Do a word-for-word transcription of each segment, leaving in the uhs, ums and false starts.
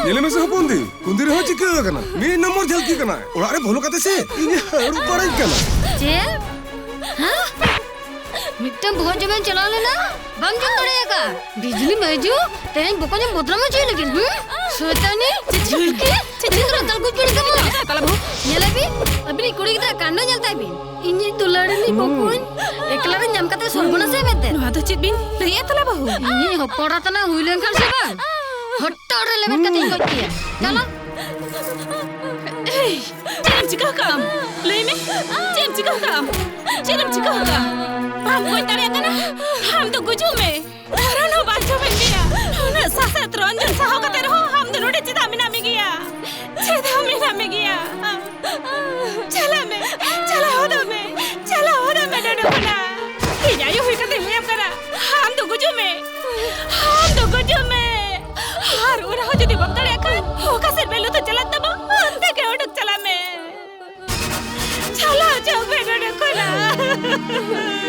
ᱧᱮᱞᱮ ᱢᱮᱥᱮ ᱦᱚᱯᱚᱱ ᱫᱤ, ᱠᱩᱸᱫᱤ ᱨᱮᱦᱚᱸ ᱪᱤᱠᱟᱹ ᱟᱠᱟᱱᱟ? ᱢᱤᱫ ᱱᱚᱢᱵᱚᱨ ᱡᱷᱟᱹᱞᱠᱤ ᱠᱟᱱᱟᱭ᱾ ᱚᱲᱟᱜ ᱨᱮ ᱵᱚᱞᱚ ᱠᱟᱛᱮ ᱥᱮ ᱤᱧᱮ ᱦᱟᱹᱨᱩᱵ ᱵᱟᱲᱟᱧ ᱠᱟᱱᱟ᱾ ᱪᱮᱫ? ᱦᱮᱸ? ᱢᱤᱫᱴᱟᱝ ᱵᱚᱦᱚᱜ ᱡᱚᱢᱮᱢ ᱪᱟᱞᱟᱣ ᱞᱮᱱᱟ, ᱵᱟᱢ ᱡᱚᱢ ᱫᱟᱲᱮᱭᱟᱠᱟᱫᱟ᱾ ᱵᱤᱡᱽᱞᱤ ᱢᱟᱹᱭᱡᱩ, ᱛᱮᱦᱮᱧ ᱵᱚᱠᱚᱧ ᱮᱢ ᱵᱚᱫᱱᱟᱢ ᱦᱚᱪᱚᱭ ᱞᱟᱹᱜᱤᱫ, ᱦᱩᱸ? ᱥᱚᱭᱛᱟᱱᱤ, ᱪᱮᱫ ᱡᱷᱩᱞᱠᱤ? ᱪᱮᱫ ᱡᱷᱩᱞᱠᱤ? ᱛᱟᱞ ᱠᱩᱪ ᱠᱩᱲᱤ ᱠᱟᱱᱟ᱾ ᱛᱟᱞᱟ ᱵᱟᱹᱦᱩ᱾ ᱧᱮᱞᱮ ᱵᱤᱱ, ᱟᱹᱵᱤᱱᱤᱡ ᱠᱩᱲᱤ ᱜᱤᱫᱽᱨᱟᱹ ᱠᱟᱱᱰᱚ ᱧᱮᱞ ᱛᱟᱭ ᱵᱤᱱ᱾ ᱤᱧᱤᱡ ᱫᱩᱞᱟᱹᱲᱤᱱᱤᱡ ᱵᱚᱠᱚᱧ ᱮᱠᱞᱟ ᱨᱮ ᱧᱟᱢ ᱠᱟᱛᱮ ᱥᱚᱨᱵᱚᱱᱟᱥ ᱮ ᱢᱮᱱᱛᱮ᱾ ᱱᱚᱣᱟ ᱫᱚ ᱪᱮᱫ ᱵᱤᱱ ᱞᱟᱹᱭᱮᱫᱼᱟ ᱛᱟᱞᱟ ᱵᱟᱹᱦᱩ? ᱤᱧᱤᱡ ᱦᱚᱯᱚᱱ ᱮᱨᱟ ᱛᱟᱱᱟ ᱦᱩᱭ ᱞᱮᱱᱠᱷᱟᱱ ᱥᱮ ᱵᱟᱝ, ᱦᱚᱴᱚᱜ ᱨᱮ ᱞᱮᱵᱮᱫ ᱠᱟᱛᱮᱧ ᱜᱚᱡ ᱠᱮᱭᱟ᱾ ᱪᱟᱞᱟᱜ᱾ ᱮᱭ, ᱪᱮᱫ ᱮᱢ ᱪᱤᱠᱟᱹ ᱟᱠᱟᱫᱼᱟᱢ? ᱞᱟᱹᱭ ᱢᱮ, ᱪᱮᱫ ᱮᱢ ᱪᱤᱠᱟᱹ ᱟᱠᱟᱫᱼᱟᱢ? ᱪᱮᱫ ᱮᱢ ᱪᱤᱠᱟᱹ ᱟᱠᱟᱫᱼᱟ? ᱵᱟᱢ ᱜᱚᱡ ᱫᱟᱲᱮᱭᱟᱜ ᱠᱟᱱᱟ? ᱟᱢ ᱫᱚ ᱜᱩᱡᱩᱜ ᱢᱮ᱾ ᱫᱷᱚᱨᱚᱱ ᱦᱚᱸ ᱵᱟᱧᱪᱟᱣ ᱮᱱ ᱜᱮᱭᱟ᱾ ᱩᱱᱟᱹᱜ ᱥᱟᱥᱮᱛ ᱨᱚᱧᱡᱚᱱ ᱥᱟᱦᱟᱣ ᱠᱟᱛᱮ ᱨᱮᱦᱚᱸ ᱟᱢ ᱫᱚ ᱱᱚᱰᱮ ᱪᱮᱫᱟᱜ ᱢᱮᱱᱟᱜ ᱢᱮ ᱜᱮᱭᱟ? ᱪᱮᱫᱟᱜ ᱢᱮᱱᱟᱜ ᱢᱮ ᱜᱮᱭᱟ? ᱪᱟᱞᱟᱜ ᱢᱮ, ᱪᱟᱞᱟᱣ ᱦᱚᱫᱚᱜ ᱢᱮ, ᱪᱟᱞᱟᱣ ᱦᱚᱫᱚᱜ ᱢᱮ ᱱᱚᱰᱮ ᱠᱷᱚᱱᱟᱜ᱾ ᱤᱧ ᱟᱭᱳ ᱦᱩᱭ ᱠᱟᱛᱮ ᱞᱟᱹᱭᱟᱢ ᱠᱟᱱᱟ, ᱟᱢ ᱫᱚ ᱜᱩᱡᱩᱜ ᱢᱮ, ᱟᱢ ᱫᱚ ᱜᱩᱡᱩᱜ ᱢᱮ᱾ ᱟᱨ ᱚᱱᱟ ᱦᱚᱸ ᱡᱩᱫᱤ ᱵᱟᱢ ᱫᱟᱲᱮᱭᱟᱜ ᱠᱷᱟᱱ, ᱚᱠᱟ ᱥᱮᱫ ᱢᱮᱫ ᱞᱩᱛᱩᱨ ᱪᱟᱞᱟᱜ ᱛᱟᱢᱟ, ᱚᱱᱛᱮ ᱜᱮ ᱩᱰᱩᱠ ᱪᱟᱞᱟᱜ ᱢᱮ᱾ ᱪᱟᱞᱟᱣ ᱦᱚᱪᱚᱜ ᱢᱮ ᱱᱚᱰᱮ ᱠᱷᱚᱱᱟᱜ᱾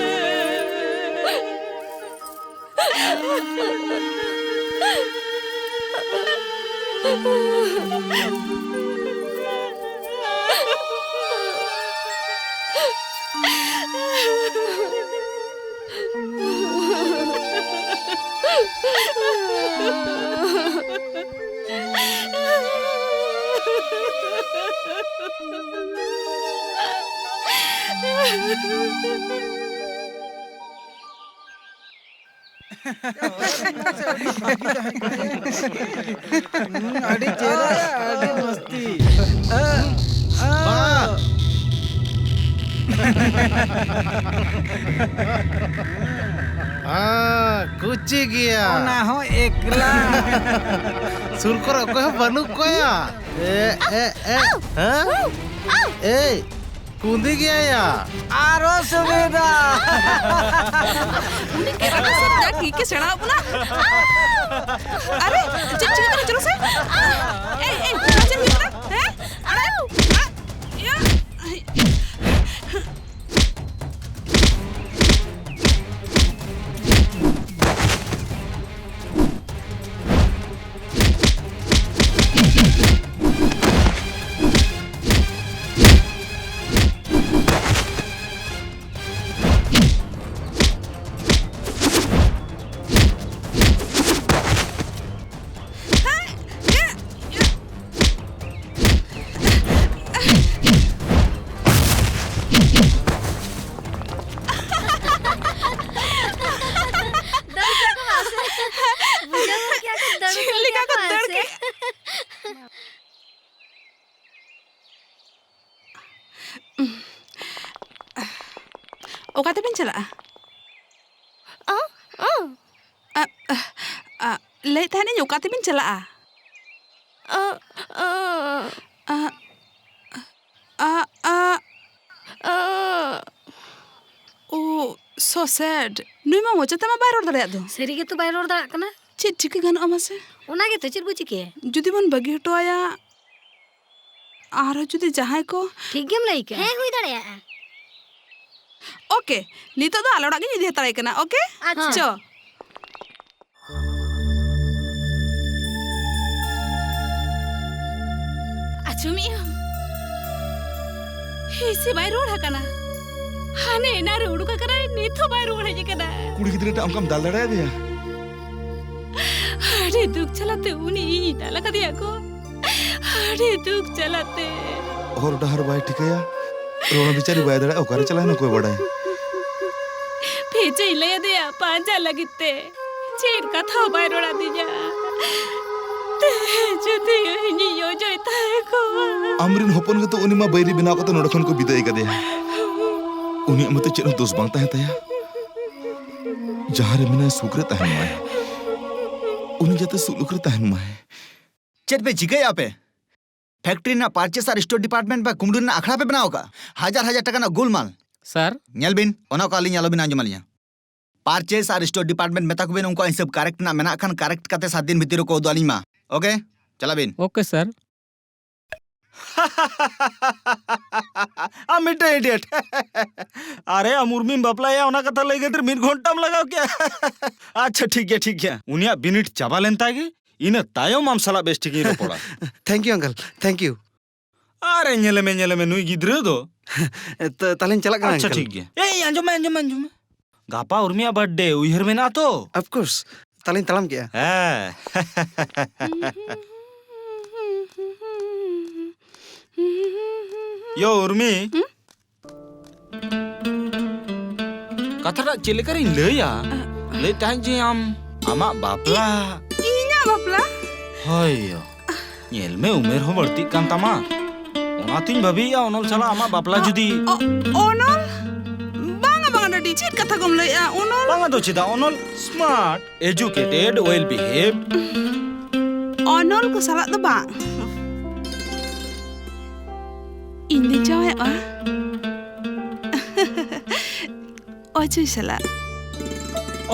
ᱟᱹᱰᱤ ᱪᱮᱦᱨᱟ, ᱟᱹᱰᱤ ᱢᱚᱥᱛᱤ᱾ ᱵᱟ᱾ ᱦᱮᱸ, ᱠᱩᱪᱤ ᱜᱮᱭᱟ᱾ ᱚᱱᱟ ᱦᱚᱸ ᱮᱠᱞᱟ᱾ ᱥᱩᱨ ᱠᱚᱨᱮ ᱚᱠᱚᱭ ᱦᱚᱸ ᱵᱟᱹᱱᱩᱜ ᱠᱚᱣᱟ᱾ ᱮ, ᱮ, ᱮ, ᱦᱮᱸ? ᱮᱭ, ᱠᱩᱸᱫᱤ ᱜᱮᱭᱟ ᱭᱟ᱾ ᱟᱨᱚ ᱥᱩᱵᱤᱫᱷᱟ᱾ ᱩᱱᱤ ᱠᱮᱨᱟᱴᱮ ᱥᱮ ᱡᱟ ᱠᱤᱠ ᱮ ᱥᱮᱬᱟ ᱟᱵᱚᱱᱟ᱾ ᱟᱨᱮ, ᱪᱮᱫ ᱪᱤᱠᱟᱹ ᱠᱟᱱᱟ? ᱪᱚᱞᱚ ᱥᱮ᱾ ᱮᱭ, ᱮᱭ, ᱪᱮᱫ ᱦᱩᱭᱩᱜ ᱠᱟᱱᱟ? ᱦᱮᱸ? ᱟᱨᱮ, ᱟ, ᱤᱭᱟᱹ᱾ ᱚᱠᱟ ᱛᱮᱵᱤᱱ ᱪᱟᱞᱟᱜᱼᱟ? ᱚ, ᱚ᱾ ᱟ, ᱟ, ᱟ, ᱞᱟᱹᱭᱮᱫ ᱛᱟᱦᱮᱱᱤᱧ, ᱚᱠᱟ ᱛᱮᱵᱤᱱ ᱪᱟᱞᱟᱜᱼᱟ? ᱚ, ᱚ᱾ ᱟ, ᱟ, ᱟ᱾ ᱚ᱾ Oh, so sad. ᱱᱩᱭ ᱢᱟ ᱢᱚᱪᱟ ᱛᱮᱢᱟ ᱵᱟᱭ ᱨᱚᱲ ᱫᱟᱲᱮᱭᱟᱜ ᱫᱚ᱾ ᱥᱟᱹᱨᱤ ᱜᱮᱛᱚ ᱵᱟᱭ ᱨᱚᱲ ᱫᱟᱲᱮᱭᱟᱜ ᱠᱟᱱᱟ᱾ ᱪᱮᱫ ᱪᱤᱠᱟᱹ ᱜᱟᱱᱚᱜᱼᱟ ᱢᱟᱥᱮ? ᱚᱱᱟ ᱜᱮᱛᱚ, ᱪᱮᱫ ᱵᱚ ᱪᱤᱠᱟᱹᱭᱟ? ᱡᱩᱫᱤ ᱵᱚᱱ ᱵᱟᱹᱜᱤ ᱦᱚᱴᱚ ᱟᱭᱟ, ᱟᱨᱦᱚᱸ ᱡᱩᱫᱤ ᱡᱟᱦᱟᱸᱭ ᱠᱚ᱾ ᱴᱷᱤᱠ ᱜᱮᱢ ᱞᱟᱹᱭ ᱠᱟᱜᱼᱟ᱾ ᱦᱮᱸ, ᱦᱩᱭ ᱫᱟᱲᱮᱭᱟᱜᱼᱟ᱾ OK, ᱱᱤᱛᱚᱜ ᱫᱚ ᱟᱞᱮ ᱚᱲᱟᱜ ᱜᱤᱧ ᱤᱫᱤ ᱦᱟᱛᱟᱲᱟᱭ ᱠᱟᱱᱟ, OK? ᱟᱪᱪᱷᱟ᱾ ᱪᱚ᱾ ᱟᱸᱡᱚᱢᱮᱜ ᱟᱢ? ᱦᱤᱥᱤ ᱵᱟᱭ ᱨᱩᱣᱟᱹᱲ ᱟᱠᱟᱱᱟ᱾ ᱦᱟᱱᱮ ᱮᱱᱟᱝ ᱨᱮ ᱩᱰᱩᱠ ᱟᱠᱟᱱᱟᱭ, ᱱᱤᱛ ᱦᱚᱸ ᱵᱟᱭ ᱨᱩᱣᱟᱹᱲ ᱦᱮᱡ ᱟᱠᱟᱱᱟ᱾ ᱠᱩᱲᱤ ᱜᱤᱫᱽᱨᱟᱹ ᱴᱟᱜ ᱚᱱᱠᱟᱢ ᱫᱟᱞ ᱫᱟᱲᱮᱭᱟᱫᱮᱭᱟ? ᱟᱹᱰᱤ ᱫᱩᱠ ᱡᱟᱞᱟᱛᱮ ᱩᱱᱤ ᱤᱧᱤᱧ ᱫᱟᱞ ᱟᱠᱟᱫᱮᱭᱟ ᱠᱚ᱾ ᱟᱹᱰᱤ ᱫᱩᱠ ᱡᱟᱞᱟᱛᱮ᱾ ᱦᱚᱨ ᱰᱟᱦᱟᱨ ᱵᱟᱭ ᱴᱷᱤᱠᱟᱹᱭᱟ, ᱨᱚᱲ ᱵᱤᱪᱟᱹᱨᱤ ᱵᱟᱭ ᱫᱟᱲᱮᱭᱟᱜᱼᱟ, ᱚᱠᱟᱨᱮ ᱪᱟᱞᱟᱣᱮᱱᱟ ᱚᱠᱚᱭ ᱵᱟᱰᱟᱭ᱾ ᱵᱷᱮᱡᱟᱧ ᱞᱟᱹᱭ ᱟᱫᱮᱭᱟ ᱯᱟᱸᱡᱟ ᱞᱟᱹᱜᱤᱫ ᱛᱮ᱾ ᱪᱮᱫ ᱠᱟᱛᱷᱟ ᱦᱚᱸ ᱵᱟᱭ ᱨᱚᱲ ᱟᱹᱫᱤᱧᱟ᱾ ᱛᱮᱦᱮᱧ ᱡᱩᱫᱤ ᱤᱧᱤᱧ ᱚᱡᱚᱭ ᱛᱟᱦᱮᱸ ᱠᱚᱜᱼᱟ᱾ ᱟᱢᱨᱮᱱ ᱦᱚᱯᱚᱱ ᱜᱮᱛᱚ ᱩᱱᱤ ᱢᱟ ᱵᱟᱹᱭᱨᱤ ᱵᱮᱱᱟᱣ ᱠᱟᱛᱮ ᱱᱚᱰᱮ ᱠᱷᱚᱱ ᱠᱚ ᱵᱤᱫᱟᱹᱭ ᱠᱟᱫᱮᱭᱟ᱾ ᱩᱱᱤᱭᱟᱜ ᱢᱟᱛᱚ ᱪᱮᱫ ᱦᱚᱸ ᱫᱳᱥ ᱵᱟᱝ ᱛᱟᱦᱮᱸ ᱛᱟᱭᱟ᱾ ᱡᱟᱦᱟᱸ ᱨᱮ ᱢᱮᱱᱟᱭ ᱥᱩᱠ ᱨᱮ ᱛᱟᱦᱮᱱ ᱢᱟᱭ᱾ ᱩᱱᱤ ᱡᱟᱛᱮ ᱥᱩᱞᱩᱠ ᱨᱮ ᱛᱟᱦᱮᱱ ᱢᱟᱭ᱾ ᱪᱮᱫ ᱯᱮ ᱪᱤᱠᱟᱹᱭᱮᱫᱼᱟ ᱯᱮ? ᱯᱷᱮᱠᱴᱨᱤ ᱨᱮᱱᱟᱜ ᱯᱟᱨᱪᱮᱥ ᱟᱨ ᱥᱴᱳᱨ ᱰᱤᱯᱟᱨᱴᱢᱮᱱᱴ ᱯᱮ ᱠᱩᱢᱵᱽᱲᱩ ᱨᱮᱱᱟᱜ ᱟᱠᱷᱲᱟ ᱯᱮ ᱵᱮᱱᱟᱣ ᱟᱠᱟᱫᱼᱟ᱾ ᱦᱟᱡᱟᱨ ᱦᱟᱡᱟᱨ ᱴᱟᱠᱟ ᱨᱮᱱᱟᱜ ᱜᱳᱞᱢᱟᱞ᱾ ᱥᱟᱨ᱾ ᱧᱮᱞ ᱵᱤᱱ, ᱚᱱᱟ ᱠᱚ ᱟᱹᱞᱤᱧ ᱟᱞᱚᱵᱤᱱ ᱟᱸᱡᱚᱢ ᱟᱹᱞᱤᱧᱟ᱾ ᱯᱟᱨᱪᱮᱥ ᱟᱨ ᱥᱴᱳᱨ ᱰᱤᱯᱟᱨᱴᱢᱮᱱᱴ ᱢᱮᱛᱟ ᱠᱚᱵᱤᱱ ᱩᱱᱠᱩᱣᱟᱜ ᱦᱤᱥᱟᱹᱵ ᱠᱟᱨᱮᱠᱴ ᱨᱮᱱᱟᱜ ᱢᱮᱱᱟᱜ ᱠᱷᱟᱱ ᱠᱟᱨᱮᱠᱴ ᱠᱟᱛᱮ ᱥᱟᱛ ᱫᱤᱱ ᱵᱷᱤᱛᱤᱨ ᱨᱮᱠᱚ ᱩᱫᱩᱜ ᱟᱹᱞᱤᱧ ᱢᱟ᱾ OK? ᱪᱟᱞᱟᱜ ᱵᱤᱱ᱾ OK, ᱥᱟᱨ᱾ ᱟᱢ ᱢᱤᱫᱴᱮᱱ ᱤᱰᱤᱭᱮᱴ᱾ ᱟᱨᱮ, ᱟᱢ ᱩᱨᱢᱤᱢ ᱵᱟᱯᱞᱟᱭᱟ, ᱚᱱᱟ ᱠᱟᱛᱷᱟ ᱞᱟᱹᱭ ᱠᱷᱟᱹᱛᱤᱨ ᱢᱤᱫ ᱜᱷᱚᱱᱴᱟᱢ ᱞᱟᱜᱟᱣ ᱠᱮᱫᱼᱟ᱾ ᱟᱪᱪᱷᱟ, ᱴᱷᱤᱠ ᱜᱮᱭᱟ, ᱴᱷᱤᱠ ᱜᱮᱭᱟ᱾ ᱩᱱᱤᱭᱟᱜ ᱵᱤᱱᱤᱰ ᱪᱟᱵᱟ ᱞᱮᱱ ᱛᱟᱭ ᱜᱮ, ᱤᱱᱟᱹ ᱛᱟᱭᱚᱢ ᱟᱢ ᱥᱟᱞᱟᱜ ᱵᱮᱥ ᱴᱷᱤᱠᱤᱧ ᱨᱚᱯᱚᱲᱟ᱾ Thank you, uncle. Thank you. ᱟᱨᱮ, ᱧᱮᱞᱮ ᱢᱮ, ᱧᱮᱞᱮ ᱢᱮ, ᱱᱩᱭ ᱜᱤᱫᱽᱨᱟᱹ ᱫᱚ᱾ ᱛᱚ, ᱛᱟᱦᱞᱮᱧ ᱪᱟᱞᱟᱜ ᱠᱟᱱᱟ, ᱟᱪᱪᱷᱟ, uncle. ᱴᱷᱤᱠ ᱜᱮᱭᱟ᱾ ᱮᱭ, ᱟᱸᱡᱚᱢ ᱢᱮ, ᱟᱸᱡᱚᱢ ᱢᱮ, ᱟᱸᱡᱚᱢ ᱢᱮ᱾ ᱜᱟᱯᱟ ᱩᱨᱢᱤᱭᱟᱜ ᱵᱟᱨᱛᱷᱰᱮ, ᱩᱭᱦᱟᱹᱨ ᱢᱮᱱᱟᱜᱼᱟ ᱛᱚ? Of course. ᱛᱟᱦᱞᱮᱧ ᱛᱟᱲᱟᱢ ᱠᱮᱜᱼᱟ᱾ ᱦᱮᱸ᱾ ᱭᱳ, ᱩᱨᱢᱤ᱾ ᱦᱩᱸ? ᱠᱟᱛᱷᱟᱴᱟᱜ ᱪᱮᱫ ᱞᱮᱠᱟᱨᱤᱧ ᱞᱟᱹᱭᱟ? ᱞᱟᱹᱭ ᱛᱟᱦᱮᱸᱫ ᱡᱮ ᱟᱢ, ᱟᱢᱟᱜ ᱵᱟᱯᱞᱟ᱾ ᱤᱧᱟᱜ ᱵᱟᱯᱞᱟ? ᱦᱳᱭ ᱭᱳ᱾ ᱧᱮᱞ ᱢᱮ, ᱩᱢᱮᱨ ᱦᱚᱸ ᱵᱟᱹᱲᱛᱤᱜ ᱠᱟᱱ ᱛᱟᱢᱟ᱾ ᱚᱱᱟᱛᱤᱧ ᱵᱷᱟᱹᱵᱤᱭᱮᱫᱼᱟ, ᱚᱱᱚᱞ ᱥᱟᱞᱟᱜ ᱟᱢᱟᱜ ᱵᱟᱯᱞᱟ ᱚ-, ᱡᱩᱫᱤ ᱚ-, ᱚᱱᱚᱞ? ᱵᱟᱝᱟ, ᱪᱮᱫ ᱠᱟᱛᱷᱟ ᱠᱚᱢ ᱞᱟᱹᱭᱮᱜᱼᱟ, ᱚᱱᱚᱞ? ᱵᱟᱝᱟ ᱫᱚ ᱪᱮᱫᱟᱜ, ᱚᱱᱚᱞ smart, educated, well behaved. ᱚᱱᱚᱞ ᱠᱚ ᱥᱟᱞᱟᱜ ᱫᱚ ᱵᱟᱝ᱾ ᱤᱧ ᱫᱚᱧ ᱡᱟᱶᱟᱭᱚᱜᱼᱟ᱾ ᱚᱡᱚᱭ ᱥᱟᱞᱟᱜ᱾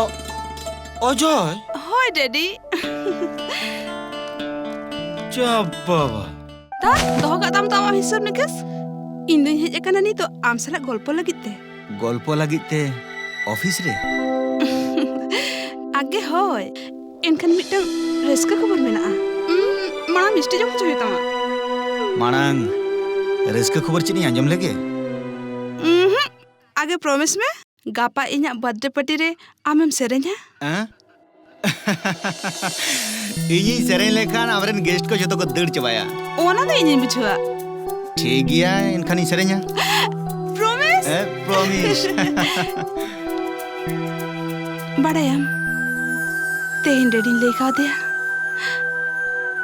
ᱚ-, ᱚᱡᱚᱭ? ᱦᱳᱭ, ᱰᱮᱰᱤ᱾ ᱪᱟ ᱵᱟᱵᱟ᱾ ᱛᱟ, ᱫᱚᱦᱚ ᱠᱟᱜ ᱛᱟᱢ ᱛᱚ ᱟᱢᱟᱜ ᱦᱤᱥᱟᱹᱵ ᱱᱤᱠᱟᱹᱥ᱾ ᱤᱧ ᱫᱚᱧ ᱦᱮᱡ ᱟᱠᱟᱱᱟ ᱱᱤᱛᱚᱜ ᱟᱢ ᱥᱟᱞᱟᱜ ᱜᱚᱞᱯᱚ ᱞᱟᱹᱜᱤᱫ ᱛᱮ᱾ ᱜᱚᱞᱯᱚ ᱞᱟᱹᱜᱤᱫ ᱛᱮ ᱚᱯᱷᱤᱥ ᱨᱮ? ᱟᱜᱮ ᱦᱳᱭ, ᱮᱱᱠᱷᱟᱱ ᱢᱤᱫᱴᱟᱝ ᱨᱟᱹᱥᱠᱟᱹ ᱠᱷᱚᱵᱚᱨ ᱢᱮᱱᱟᱜᱼᱟ᱾ ᱩᱸ, ᱢᱟᱲᱟᱝ ᱢᱤᱥᱴᱤ ᱡᱚᱢ ᱦᱚᱪᱚ ᱦᱩᱭᱩᱜ ᱛᱟᱢᱟ᱾ ᱢᱟᱲᱟᱝ ᱨᱟᱹᱥᱠᱟᱹ ᱠᱷᱚᱵᱚᱨ ᱪᱮᱫ ᱤᱧ ᱟᱸᱡᱚᱢ ᱞᱮᱜᱮ? ᱩᱸᱦᱩᱸ, ᱟᱜᱮ ᱯᱨᱚᱢᱤᱥ ᱢᱮ, ᱜᱟᱯᱟ ᱤᱧᱟᱜ ᱵᱟᱨᱛᱷᱰᱮ ᱯᱟᱨᱴᱤ ᱨᱮ ᱟᱢᱮᱢ ᱥᱮᱨᱮᱧᱟ᱾ ᱦᱮᱸ? ᱤᱧᱤᱧ ᱥᱮᱨᱮᱧ ᱞᱮᱠᱷᱟᱱ ᱟᱢᱨᱮᱱ ᱜᱮᱥᱴ ᱠᱚ ᱡᱷᱚᱛᱚ ᱠᱚ ᱫᱟᱹᱲ ᱪᱟᱵᱟᱭᱟ᱾ ᱚᱱᱟ ᱫᱚ ᱤᱧᱤᱧ ᱵᱩᱡᱷᱟᱹᱣᱟ᱾ ᱴᱷᱤᱠ ᱜᱮᱭᱟ, ᱮᱱᱠᱷᱟᱱᱤᱧ ᱥᱮᱨᱮᱧᱟ᱾ ᱯᱨᱚᱢᱤᱥ? ᱦᱮᱸ, ᱯᱨᱚᱢᱤᱥ᱾ ᱵᱟᱲᱟᱭᱟᱢ, ᱛᱮᱦᱮᱧ ᱰᱮᱰᱤᱧ ᱞᱟᱹᱭ ᱠᱟᱣᱫᱮᱭᱟ,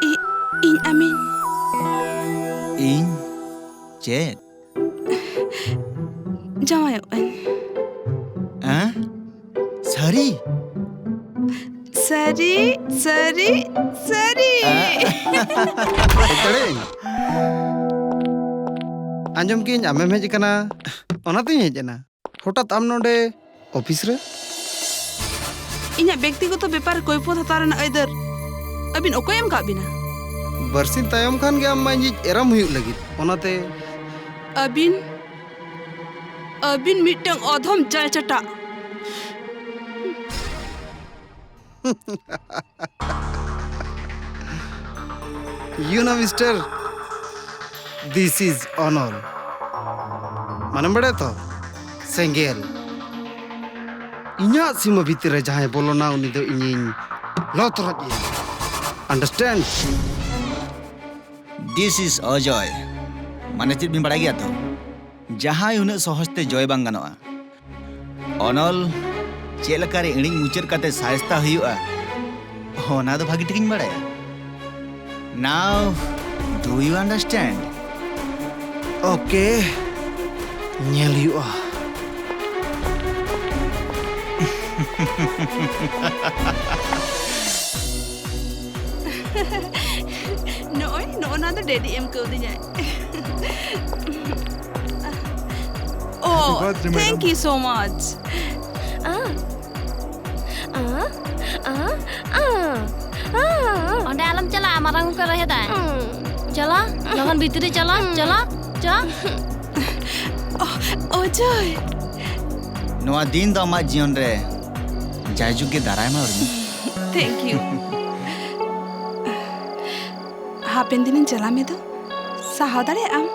ᱤ-, ᱤᱧ ᱟᱢᱤᱧ ᱤᱧ? ᱪᱮᱫ? ᱡᱟᱶᱟᱭᱚᱜ ᱟᱹᱧ᱾ ᱦᱮᱸ? ᱥᱟᱹᱨᱤ? ᱥᱟᱹᱨᱤ, ᱥᱟᱹᱨᱤ, ᱥᱟᱹᱨᱤ᱾ ᱦᱮᱸ? ᱫᱟᱲᱮᱭᱟᱜ ᱟᱹᱧ? ᱟᱸᱡᱚᱢ ᱠᱤᱧ ᱟᱢᱮᱢ ᱦᱮᱡ ᱟᱠᱟᱱᱟ, ᱚᱱᱟᱛᱤᱧ ᱦᱮᱡ ᱮᱱᱟ᱾ ᱦᱚᱴᱟᱛ ᱟᱢ ᱱᱚᱰᱮ ᱚᱯᱷᱤᱥ ᱨᱮ? ᱤᱧᱟᱹᱜ ᱵᱮᱠᱛᱤᱜᱚᱛᱚ ᱵᱮᱯᱟᱨ ᱨᱮ ᱠᱳᱭᱯᱷᱚᱛ ᱦᱟᱛᱟᱣ ᱨᱮᱱᱟᱜ ᱟᱹᱭᱫᱟᱹᱨ ᱟᱹᱵᱤᱱ ᱚᱠᱚᱭ ᱮᱢ ᱠᱟᱜ ᱵᱤᱱᱟ? ᱵᱟᱨᱥᱤᱧ ᱛᱟᱭᱚᱢ ᱠᱷᱟᱱ ᱜᱮ ᱟᱢ ᱢᱟ ᱤᱧᱤᱡ ᱮᱨᱟᱢ ᱦᱩᱭᱩᱜ ᱞᱟᱹᱜᱤᱫ, ᱚᱱᱟᱛᱮ᱾ ᱟᱹᱵᱤᱱ, ᱟᱹᱵᱤᱱ ᱢᱤᱫᱴᱟᱝ ᱚᱫᱷᱚᱢ ᱡᱟᱭ ᱪᱟᱴᱟ᱾ You know, mister, this is honor. ᱢᱟᱱᱮᱢ ᱵᱟᱲᱟᱭᱟ ᱛᱚ? ᱥᱮᱸᱜᱮᱞ᱾ ᱤᱧᱟᱹᱜ ᱥᱤᱢᱟᱹ ᱵᱷᱤᱛᱤᱨ ᱨᱮ ᱡᱟᱦᱟᱸᱭ ᱵᱚᱞᱚᱱᱟ, ᱩᱱᱤ ᱫᱚ ᱤᱧᱤᱧ ᱞᱚ ᱛᱚᱨᱚᱡ ᱮᱭᱟ᱾ Understand? This is ᱚᱡᱚᱭ᱾ ᱢᱟᱱᱮ ᱪᱮᱫ ᱵᱤᱱ ᱵᱟᱲᱟᱭ ᱜᱮᱭᱟ ᱛᱚ? ᱡᱟᱦᱟᱸᱭ ᱩᱱᱟᱹᱜ ᱥᱚᱦᱚᱡ ᱛᱮ ᱡᱚᱭ ᱵᱟᱝ ᱜᱟᱱᱚᱜᱼᱟ᱾ ᱚᱱᱚᱞ ᱪᱮᱫ ᱞᱮᱠᱟᱨᱮ ᱤᱬᱤᱡ ᱢᱩᱪᱟᱹᱫ ᱠᱟᱛᱮ ᱥᱟᱭᱥᱛᱟ ᱦᱩᱭᱩᱜᱼᱟ, ᱚᱱᱟ ᱫᱚ ᱵᱷᱟᱹᱜᱤ ᱴᱷᱤᱠᱤᱧ ᱵᱟᱲᱟᱭᱟ᱾ Now, do you understand? Okay, ᱧᱮᱞ ᱦᱩᱭᱩᱜᱼᱟ᱾ ᱱᱚᱜᱼᱚᱭ, ᱱᱚᱜᱼᱚ ᱱᱟ ᱫᱚ ᱰᱮᱰᱤ ᱮᱢ ᱠᱟᱹᱣᱫᱤᱧᱟᱭ᱾ Oh, Happy birthday, madam. Thank you so much. ᱚᱸᱰᱮ ᱟᱞᱚᱢ ᱪᱟᱞᱟᱜᱼᱟ, ᱢᱟᱨᱟᱝ ᱜᱚᱢᱠᱮ ᱨᱚᱦᱮᱫᱟᱭ᱾ ᱪᱟᱞᱟᱜ, ᱞᱚᱜᱚᱱ ᱵᱷᱤᱛᱨᱤ ᱪᱟᱞᱟᱜ, ᱪᱟᱞᱟᱜ, ᱪᱟᱞᱟᱜ᱾ ᱚᱡᱚᱭ᱾ ᱱᱚᱣᱟ ᱫᱤᱱ ᱫᱚ ᱟᱢᱟᱜ ᱡᱤᱭᱚᱱ ᱨᱮ ᱡᱟᱭᱡᱩᱜᱽ ᱜᱮ ᱫᱟᱨᱟᱭ ᱢᱟ, ᱩᱨᱢᱤ᱾ Thank you. ᱦᱟᱯᱮᱱ ᱫᱤᱱᱤᱧ ᱪᱟᱞᱟᱣ ᱢᱮ ᱫᱚ, ᱥᱟᱦᱟᱣ ᱫᱟᱲᱮᱭᱟᱜ ᱟᱢ?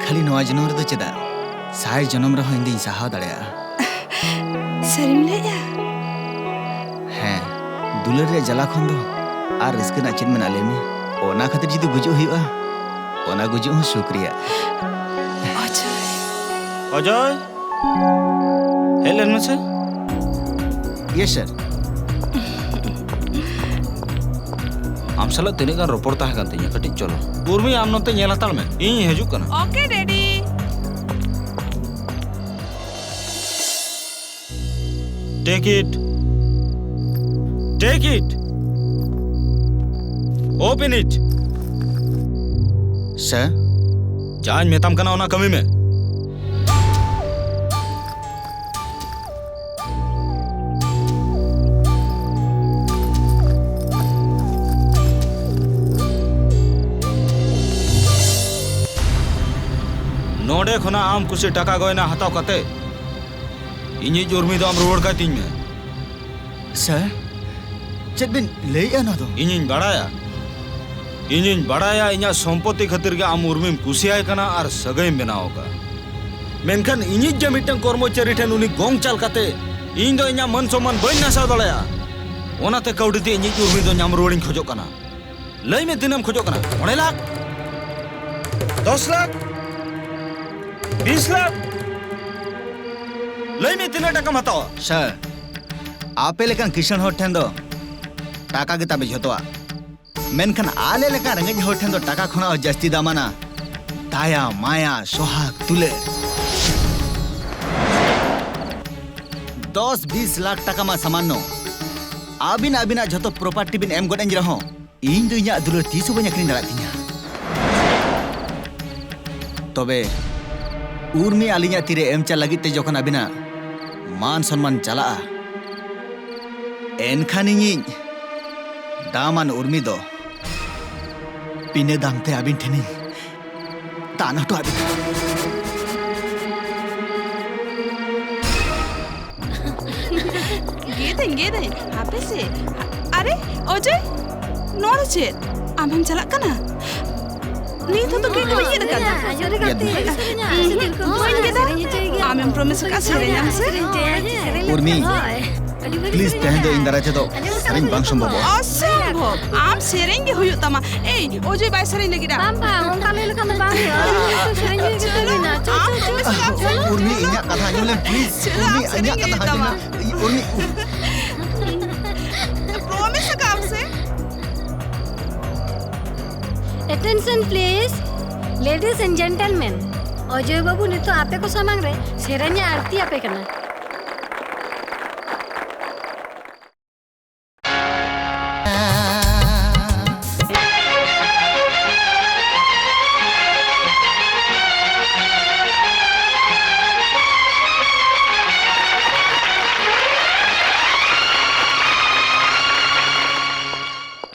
ᱠᱷᱟᱹᱞᱤ ᱱᱚᱣᱟ ᱡᱚᱱᱚᱢ ᱨᱮᱫᱚ ᱪᱮᱫᱟᱜ, ᱥᱟᱭ ᱡᱚᱱᱚᱢ ᱨᱮᱦᱚᱸ ᱤᱧ ᱫᱩᱧ ᱥᱟᱦᱟᱣ ᱫᱟᱲᱮᱭᱟᱜᱼᱟ᱾ ᱥᱟᱹᱨᱤᱢ ᱞᱟᱹᱭᱮᱜᱼᱟ? ᱦᱮᱸ, ᱫᱩᱞᱟᱹᱲ ᱨᱮᱭᱟᱜ ᱡᱟᱞᱟ ᱠᱷᱚᱱ ᱫᱚ ᱟᱨ ᱨᱟᱹᱥᱠᱟᱹ ᱨᱮᱱᱟᱜ ᱪᱮᱫ ᱢᱮᱱᱟᱜᱼᱟ, ᱞᱟᱹᱭ ᱢᱮ? ᱚᱱᱟ ᱠᱷᱟᱹᱛᱤᱨ ᱡᱩᱫᱤ ᱜᱩᱡᱩᱜ ᱦᱩᱭᱩᱜᱼᱟ, ᱚᱱᱟ ᱜᱩᱡᱩᱜ ᱦᱚᱸ ᱥᱩᱠ ᱨᱮᱭᱟᱜ᱾ ᱚᱡᱚᱭ᱾ ᱚᱡᱚᱭ, ᱦᱮᱡ ᱞᱮᱱ ᱢᱮᱥᱮ᱾ Yes, sir. ᱟᱢ ᱥᱟᱞᱟᱜ ᱛᱤᱱᱟᱹᱜ ᱜᱟᱱ ᱨᱚᱯᱚᱲ ᱛᱟᱦᱮᱸ ᱠᱟᱱ ᱛᱤᱧᱟ, ᱠᱟᱹᱴᱤᱡ ᱪᱚᱞᱚ᱾ ᱩᱨᱢᱤ, ᱟᱢ ᱱᱚᱛᱮ ᱧᱮᱞ ᱦᱟᱛᱟᱲ ᱢᱮ, ᱤᱧ ᱦᱤᱡᱩᱜ ᱠᱟᱱᱟ᱾ Okay, Daddy. Take it. Take it. Open it. Sir? ᱡᱟᱧ ᱢᱮᱛᱟᱢ ᱠᱟᱱᱟ, ᱚᱱᱟ ᱠᱟᱹᱢᱤ ᱢᱮ᱾ ᱱᱚᱰᱮ ᱠᱷᱚᱱᱟᱜ ᱟᱢ ᱠᱩᱥᱤ ᱴᱟᱠᱟ ᱜᱚᱭᱱᱟ ᱦᱟᱛᱟᱣ ᱠᱟᱛᱮ ᱤᱧᱤᱡ ᱩᱨᱢᱤ ᱫᱚ ᱟᱢ ᱨᱩᱣᱟᱹᱲ ᱠᱟᱭ ᱛᱤᱧ ᱢᱮ᱾ Sir, ᱪᱮᱫ ᱵᱤᱱ ᱞᱟᱹᱭᱮᱜᱼᱟ ᱱᱚᱣᱟ ᱫᱚ? ᱤᱧᱤᱧ ᱵᱟᱲᱟᱭᱟ, ᱤᱧᱤᱧ ᱵᱟᱲᱟᱭᱟ ᱤᱧᱟᱹᱜ ᱥᱚᱢᱯᱚᱛᱤ ᱠᱷᱟᱹᱛᱤᱨ ᱜᱮ ᱟᱢ ᱩᱨᱢᱤᱢ ᱠᱩᱥᱤᱭᱟᱭ ᱠᱟᱱᱟ ᱟᱨ ᱥᱟᱹᱜᱟᱹᱭᱮᱢ ᱵᱮᱱᱟᱣ ᱟᱠᱟᱫᱼᱟ᱾ ᱢᱮᱱᱠᱷᱟᱱ ᱤᱧᱤᱡ ᱡᱮ ᱢᱤᱫᱴᱟᱝ ᱠᱚᱨᱢᱚᱪᱟᱨᱤ ᱴᱷᱮᱱ ᱩᱱᱤ ᱜᱚᱝ ᱪᱟᱞ ᱠᱟᱛᱮ ᱤᱧ ᱫᱚ ᱤᱧᱟᱹᱜ ᱢᱟᱹᱱ ᱥᱚᱢᱢᱟᱱ ᱵᱟᱹᱧ ᱱᱟᱥᱟᱣ ᱫᱟᱲᱮᱭᱟᱜᱼᱟ, ᱚᱱᱟᱛᱮ ᱠᱟᱹᱣᱰᱤ ᱛᱮ ᱤᱧᱤᱡ ᱩᱨᱢᱤ ᱫᱚ ᱧᱟᱢ ᱨᱩᱣᱟᱹᱲᱤᱧ ᱠᱷᱚᱡᱚᱜ ᱠᱟᱱᱟ᱾ ᱞᱟᱹᱭ ᱢᱮ, ᱛᱤᱱᱟᱹᱜ ᱮᱢ ᱠᱷᱚᱡᱚᱜ ᱠᱟᱱᱟ? ᱢᱚᱬᱮ ᱞᱟᱠᱷ? ᱫᱚᱥ ᱞᱟᱠᱷ? ᱵᱤᱥ ᱞᱟᱠᱷ? ᱞᱟᱹᱭ ᱢᱮ, ᱛᱤᱱᱟᱹᱜ ᱴᱟᱠᱟᱢ ᱦᱟᱛᱟᱣᱟ? Sir, ᱟᱯᱮ ᱞᱮᱠᱟᱱ ᱠᱤᱥᱟᱹᱬ ᱦᱚᱲ ᱴᱷᱮᱱ ᱫᱚ ᱴᱟᱠᱟ ᱜᱮ ᱛᱟᱯᱮ ᱡᱷᱚᱛᱚᱣᱟᱜ᱾ ᱢᱮᱱᱠᱷᱟᱱ ᱟᱞᱮ ᱞᱮᱠᱟᱱ ᱨᱮᱸᱜᱮᱡ ᱦᱚᱲ ᱴᱷᱮᱱ ᱫᱚ ᱴᱟᱠᱟ ᱠᱷᱚᱱᱟᱜ ᱦᱚᱸ ᱡᱟᱹᱥᱛᱤ ᱫᱟᱢᱟᱱᱟ ᱫᱟᱭᱟ, ᱢᱟᱭᱟ, ᱥᱚᱦᱟᱜ, ᱫᱩᱞᱟᱹᱲ᱾ ᱫᱚᱥ ᱵᱤᱥ ᱞᱟᱠᱷ ᱴᱟᱠᱟ ᱢᱟ ᱥᱟᱢᱟᱱᱱᱚ᱾ ᱟᱹᱵᱤᱱ ᱟᱹᱵᱤᱱᱟᱜ ᱡᱷᱚᱛᱚ ᱯᱨᱚᱯᱟᱨᱴᱤ ᱵᱤᱱ ᱮᱢ ᱜᱚᱫ ᱟᱹᱧ ᱨᱮᱦᱚᱸ, ᱤᱧ ᱫᱚ ᱤᱧᱟᱹᱜ ᱫᱩᱞᱟᱹᱲ ᱛᱤᱥ ᱦᱚᱸ ᱵᱟᱹᱧ ᱟᱹᱠᱷᱨᱤᱧ ᱫᱟᱲᱮᱭᱟᱜ ᱛᱤᱧᱟ᱾ ᱛᱚᱵᱮ ᱩᱨᱢᱤ ᱟᱹᱞᱤᱧᱟᱜ ᱛᱤᱨᱮ ᱮᱢ ᱪᱟᱞ ᱞᱟᱹᱜᱤᱫ ᱛᱮ ᱡᱚᱠᱷᱚᱱ ᱟᱹᱵᱤᱱᱟᱜ ᱢᱟᱱ ᱥᱚᱱᱢᱟᱱ ᱪᱟᱞᱟᱜᱼᱟ, ᱮᱱᱠᱷᱟᱱ ᱤᱧᱤᱡ ᱫᱟᱢᱟᱱ ᱩᱨᱢᱤ ᱫᱚ ᱵᱤᱱᱟᱹ ᱫᱟᱢ ᱛᱮ ᱟᱹᱵᱤᱱ ᱴᱷᱮᱱᱤᱧ ᱫᱟᱱ ᱦᱚᱴᱚ ᱟᱹᱵᱤᱱ ᱠᱟᱱᱟ᱾ ᱜᱮᱫᱟᱹᱧ, ᱜᱮᱫᱟᱹᱧ, ᱦᱟᱯᱮ ᱥᱮ᱾ ᱟᱨᱮ, ᱚᱡᱚᱭ, ᱱᱚᱣᱟ ᱫᱚ ᱪᱮᱫ? ᱟᱢᱮᱢ ᱪᱟᱞᱟᱜ ᱠᱟᱱᱟ? ᱱᱤᱛ ᱦᱚᱸᱛᱚ ᱜᱮᱫ ᱫᱚ ᱵᱟᱹᱧ ᱜᱮᱫ ᱟᱠᱟᱫᱟ᱾ ᱜᱮᱫ ᱢᱮ᱾ ᱵᱟᱹᱧ ᱜᱮᱫᱟ᱾ ᱟᱢᱮᱢ ᱯᱨᱚᱢᱤᱥ ᱟᱠᱟᱫ, ᱥᱮᱨᱮᱧᱟᱢ ᱥᱮ? ᱩᱨᱢᱤ, ᱯᱞᱤᱡ, ᱛᱮᱦᱮᱧ ᱫᱚ ᱤᱧ ᱫᱟᱨᱟᱭ ᱛᱮᱫᱚ ᱥᱮᱨᱮᱧ ᱵᱟᱝ ᱥᱚᱢᱵᱷᱚᱵᱚᱜᱼᱟ᱾ ᱚᱥᱚᱢᱵᱷᱚᱵ᱾ ᱟᱢ ᱥᱮᱨᱮᱧ ᱜᱮ ᱦᱩᱭᱩᱜ ᱛᱟᱢᱟ᱾ ᱮᱭ, ᱚᱡᱚᱭ ᱵᱟᱭ ᱥᱮᱨᱮᱧ ᱞᱟᱹᱜᱤᱫᱟ᱾ ᱵᱟᱝ, ᱵᱟᱝ, ᱚᱱᱠᱟ ᱞᱟᱹᱭ ᱞᱮᱠᱷᱟᱱ ᱫᱚ ᱵᱟᱝ ᱦᱩᱭᱩᱜᱼᱟ᱾ ᱩᱱᱤ ᱫᱚ ᱥᱮᱨᱮᱧ ᱜᱮ ᱪᱚᱞᱚ, ᱪᱚᱞᱚ, ᱪᱚᱞᱚ᱾ ᱩᱨᱢᱤ, ᱤᱧᱟᱜ ᱠᱟᱛᱷᱟ ᱟᱸᱡᱚᱢ ᱞᱮᱢ, ᱯᱞᱤᱡ᱾ ᱪᱚᱞᱚ, ᱩᱨᱢᱤ, ᱟᱢ ᱥᱮᱨᱮᱧ ᱤᱧᱟᱜ ᱜᱮ ᱠᱟᱛᱷᱟ ᱦᱩᱭᱩᱜ ᱟᱸᱡᱚᱢ ᱛᱟᱢᱟ᱾ ᱞᱮᱢ᱾ ᱩᱨᱢᱤ, ᱩᱨᱢᱤ᱾ ᱯᱨᱚᱢᱤᱥ ᱟᱠᱟᱫ ᱟᱢ ᱥᱮ? Attention please, ladies and gentlemen, ᱚᱡᱚᱭ ᱵᱟᱹᱵᱩ ᱱᱤᱛᱚᱜ ᱟᱯᱮ ᱠᱚ ᱥᱟᱢᱟᱝ ᱨᱮ ᱥᱮᱨᱮᱧ ᱮ ᱟᱹᱲᱛᱤ ᱟᱯᱮ ᱠᱟᱱᱟ᱾